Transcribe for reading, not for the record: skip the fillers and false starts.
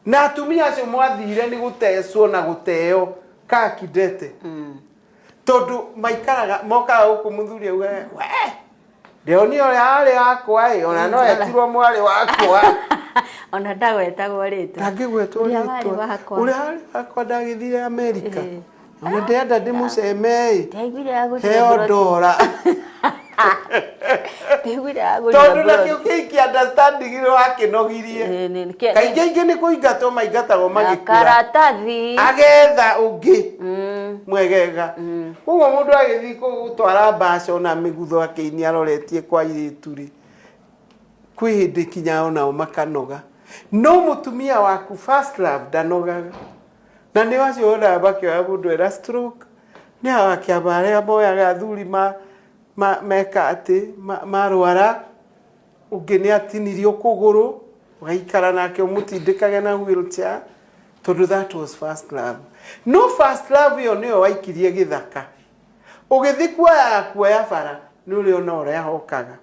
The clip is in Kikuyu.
Na atumia acio mwathire nĩ gũtecwo na gũteo kakindete, tondũ maikaraga mokaga gũkũ, mũthuri auga, "We ndĩronire ũrĩa arĩ wakwa ĩ, ona no etirwo mwarĩ wakwa." Ona ndagwetagwo rĩtwa. Ndangĩgwetwo Ũrĩa warĩ rĩtwa. wakwa. Ũrĩa warĩ wakwa ndagĩthire Amerika. Ona ndĩrenda ndĩmũceme ĩ. Ndaiguire agũrire Heo mburoti. ndora. Ndaiguire agũrire Tondũ nakĩo mburoti. kĩiki understanding nĩ wakĩnogirie. Kaingĩ aingĩ nĩ kũingatwo maingatagwo Na magĩkũra. Karatathi. Agetha ũngĩ mwegega. Koguo mũndũ agĩthiĩ gũtwara mbaca ona mĩgutho akĩinia aroretie kwa airĩtu rĩ, kwĩ hĩndĩ kinya onao makanoga. No mũtumia waku first love ndanogaga. Na nĩ acio wonaga makĩoya mũndũ ena stroke, nĩ aya akĩama arĩa moyaga athuri ma, ma, meka atĩ marwara, ũngĩ nĩ atinirio kũgũrũ, ũgaikara nake ũmũtindĩkage na wheelchair, tondũ that was first love. No first love ĩyo nĩyo waikirie gĩthaka. Ũgĩthiĩ kuoya kuoya bara, nĩ ũrĩ ona ũrĩa hokaga.